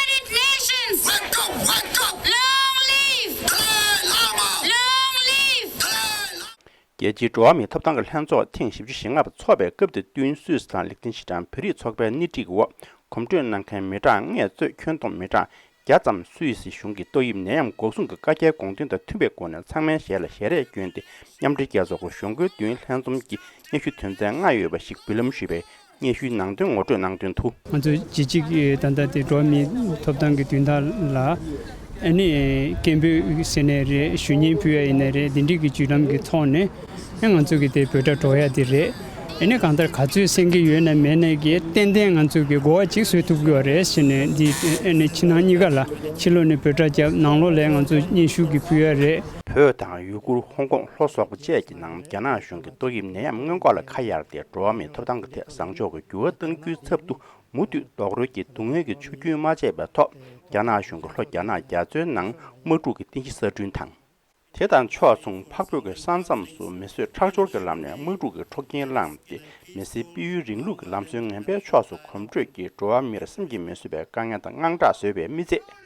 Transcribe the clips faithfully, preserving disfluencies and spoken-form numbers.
United Nations! Wake up, wake up! Long live! Dalai Lama! Long live! Dalai Lama! རྒྱལ་སྤྱིའི་འགྲོ་བ་མིའི་ཐོབ་ཐང་གི་ལྷན་ཚོགས་ཐེངས་བཞི་བཅུ་ཞེ་ལྔ་པ་འཚོགས་པའི་སྐབས་དེ་བསྟུན་སུད་སི་དང་ལིག་ཏེན་ཤི་ཏན་བོད་རིགས་ཚོགས་པའི་སྣེ་ཁྲིད་ཀྱི་འོག་གོམ་བགྲོད་གནང་མཁན་མི་གྲངས་ལྔ་གཙོས་ཁྱོན་བསྡོམས་མི་གྲངས་བརྒྱ་ཙམ་སུད་སི་གཞུང་གི་ཏོག་དབྱིབས་ནད་ཡམས་འགོག་སྲུང་གི་བཀའ་རྒྱའི་དགོངས་དོན་དང་མཐུན་པའི་སྒོ་ནས་ཚང་མའི་ཞལ་ལ་ཞལ་རས་བསྐྱོན་ཏེ། མཉམ་འབྲེལ་རྒྱལ་ཚོགས་ཀྱི་གཞུང་སྒོའི་མདུན་ལྷན་འཛོམས་ཀྱི་སྙན་ཞུ་དོན་ཚན་ལྔ་ཡོད་པ་ཞིག་འབུལ་ལམ་ཞུས་པའི་སྙན་ཞུའི་ནང་དོན་ངོ་སྤྲོད་གནང་དོན་དུ། ང་ཚོ་རྒྱལ་སྤྱི་གི་ད་ལྟ་དེ་འགྲོ་བ་མིའི་ཐོབ་ཐང་གི་དོན་དག་ལ་ཨ་ནི་སྐད་འབོད་ཟེར་ནའི་རེད། ཞུ་སྙན་ཕུལ་ཡ་ཡིན་ནའི་རེད། འདི་འདྲའི་གི་བརྒྱུད་ལམ་གྱི་ཐོག་ནས་ཨ་ང་ཚོ་གི་དེ་འབོད་སྒྲ་སྒྲོག་ཡ་དེ་རེད། ཨ་ནི་གང་ལྟར་ག་ཚོད་གསན་གྱི་ཡོད་ན་མེད་ན་གི་ཏན་ཏན་ང་ཚོ་གི་གོ་བ་གཅིག་བཟོ་ཐུབ་ཀྱི་ཡོད་རེད་ཟེར་ནས། འདི་ཨ་ནི་ཕྱི་ནང་གཉིས་ཀ་ལ་ཕྱི་ལོགས་ནས་འབོད་སྒྲ་བརྒྱབ། ནང་ལོགས་ལ་ང་ཚོ་སྙན་ཞུ་གི་ཕུལ་ཡ་རེད། བོད་དང་ཡུ་གུར། ཧོང་ཀོང་། ལྷོ་སོག་པོ་བཅས་ཀྱི་ནང་རྒྱ་ནག་གཞུང་གིས་ཏོག་དབྱིབས་ནད་ཡམས་སྔོན་འགོག་ལ་ཁ་གཡར་ཏེ། འགྲོ་བ་མིའི་ཐོབ་ཐང་གི་ཐད་བཟང་ཕྱོགས་ཀྱི་འགྱུར་བ་གཏང་རྒྱུའི་ཚབ་ཏུ། མུ་མཐུད་རྡོག་རོལ་གྱིས་སྡུག་བསྔལ་གྱི་ཆུ་རྒྱུན་མ་ཆད་པའི་ཐོག་རྒྱ་ནག་གཞུང་གིས་ལྷོ་རྒྱ་ནག་རྒྱ་མཚོའི་ནང་དམག་འཁྲུག་གི་རྟེན་གཞི་གསར་སྐྲུན་དང་། དེ་དང་ཕྱོགས་མཚུངས། འཕགས་བོད་ཀྱི་ས་མཚམས་སུ་མི་གསོད་ཁྲག་སྦྱོར་གྱི་ལམ་ནས་དམག་འཁྲུག་གི་འཕྲོག་རྐྱེན་བསླངས་ཏེ། མི་སེར་སྤེལ་ཡུལ་རིང་ལུགས་ཀྱི་ལམ་སྲོལ་ངན་པའི་ཕྱོགས་སུ་གོམ་བགྲོད་ཀྱིས་འགྲོ་བ་མིར་བསམ་གྱིས་མི་བཟོད་པའི་དཀའ་ངལ་དང་དངངས་སྐྲག་བཟོས་པའི་མི་ཚད།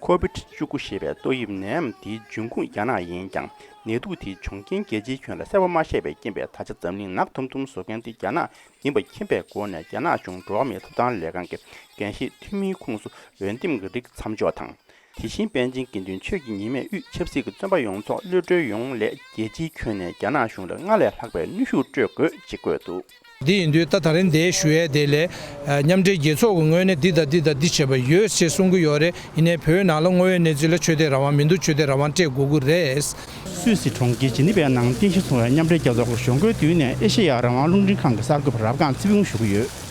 ཁོ་བིད་བཅུ་དགུ་ཞེས་པའི་ཏོག་དབྱིབས་ནད་ཡམས་དེའི་འབྱུང་ཁུངས་རྒྱ་ནག་ཡིན་ཀྱང་། ནད་དུག་དེའི་བྱུང་རྐྱེན་རྒྱལ་སྤྱིའི་ཁྱོན་ལ་གསལ་པོ་མ་ཤེས་པའི་རྐྱེན་པས། ད་ཆ་འཛམ་གླིང་ནག་ཐུམ་ཐུམ་བཟོ་མཁན་དེ་རྒྱ་ནག་ཡིན་པ་མཁྱེན་པའི་སྒོ་ནས། རྒྱ་ནག་གཞུང་འགྲོ་བ་མིའི་ཐོབ་ཐང་ལས་ཁང་གི་འགན་བཞེས་འཐུས་མིའི་ཁོངས་སུ་འོས་འདེམས་ཀྱི་རིགས་མཚམས་འཇོག་དང་། དེ་བཞིན་པཎ་ཆེན་དགེ་འདུན་ཆོས་ཀྱི་ཉི་མས་དབུས་ཆབ་སྲིད་ཀྱི་བཙོན་པ་ཡོངས་རྫོགས་གློད་གྲོལ་ཡོང་སླད། རྒྱལ་སྤྱིའི་ཁྱོན་ནས་རྒྱ་ནག་གཞུང་ལ་སྔར་ལས་ལྷག་པའི་གནོན་ཤུགས་སྤྲོད་དགོས་ཅེས་བཀོད་འདུག། འདི་ཡིན་དུས་ད་ད་རིང་འདིར་ཞུ་ཡས་དེ་ལས། ཨ། མཉམ་འབྲེལ་རྒྱལ་ཚོགས་ཀྱི་ངོས་ནས་འདི་དང་འདི་དང་འདི་བྱས་པ་ཡོད་ཅེས་གསུང་གི་ཡོད་རེད། ཡིན་ནའི་བོད་ནང་ལ་དངོས་ཡོད་གནས་ཚུལ་ལ་ཆོས་དད་རང་དབང་མི་འདུག། ཆོས་དད་རང་དབང་སྤྲད་དགོས་ཀྱི་རེད། སུད་སི་གྲོང་ཁྱེར་ཇི་ནི་ཝའི་ནང་རྟེན་གཞི་བཟུང་བའི་མཉམ་འབྲེལ་རྒྱལ་ཚོགས་ཀྱི་གཞུང་སྒོའི་མདུན་ནས་ཨེ་ཤེ་ཡ་རང་དབང་རླུང་འཕྲིན་ཁང་གི་གསར་འགོད་པ་རབ་སྒང་ཚེ་ཕུན་ཞུ་གི་ཡོད།